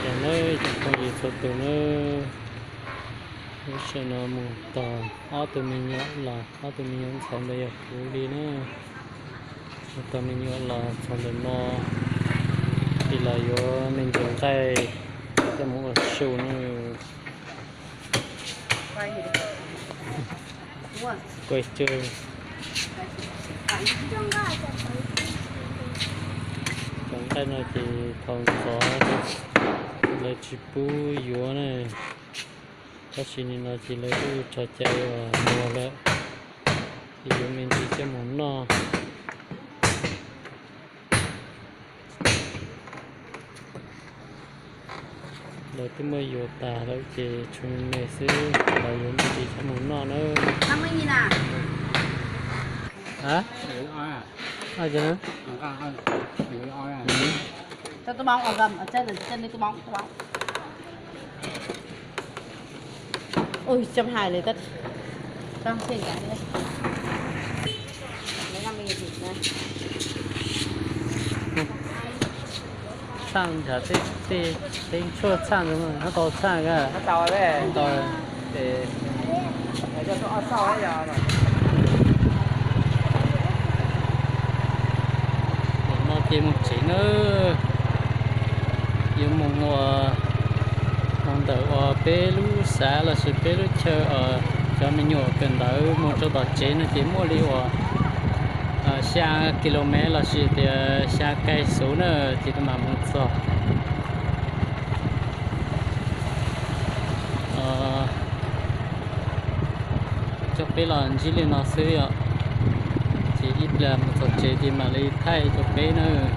Nawb, cov phooj ywg txhua tus nawb, lub sij hawm no mus tos ob tug me nyuam los, ob tug me nyuam ntxhais ntawd yog kuv li na. Mus tos me nyuam los txog ntawm no, ces los yuav me ntsis nqaij coj mus ua su na. Cov nqaij no ces thaum ntxov lawv tsis pub yuav na, tab sis nim no ces lawv kuj tso cai uas muag lawm, ces yuav me ntsis coj mus noj. Lawv twb muab yuav tas lawm ces tshuav me me xwb, los yuav me ntsis coj mus noj na. Txhaj nrhav tej, tej tshuaj txhaj ntawd mas, tau txhaj ka? Tau. Tam no ces mus tsev nawb, yuav mus ua, mus ntawm uas peb lub xav lossis peb lub chaw, cov me nyuam kawm ntawv mus rau tom tsev no ces muaj li uas xya kilomev lossis tias xya kais xuv na, ces kuv mam mus txog. Cov peb los ntsib li no xwb os, ces ib pliag mus txog tsev ces mam li thaij rau peb nawb.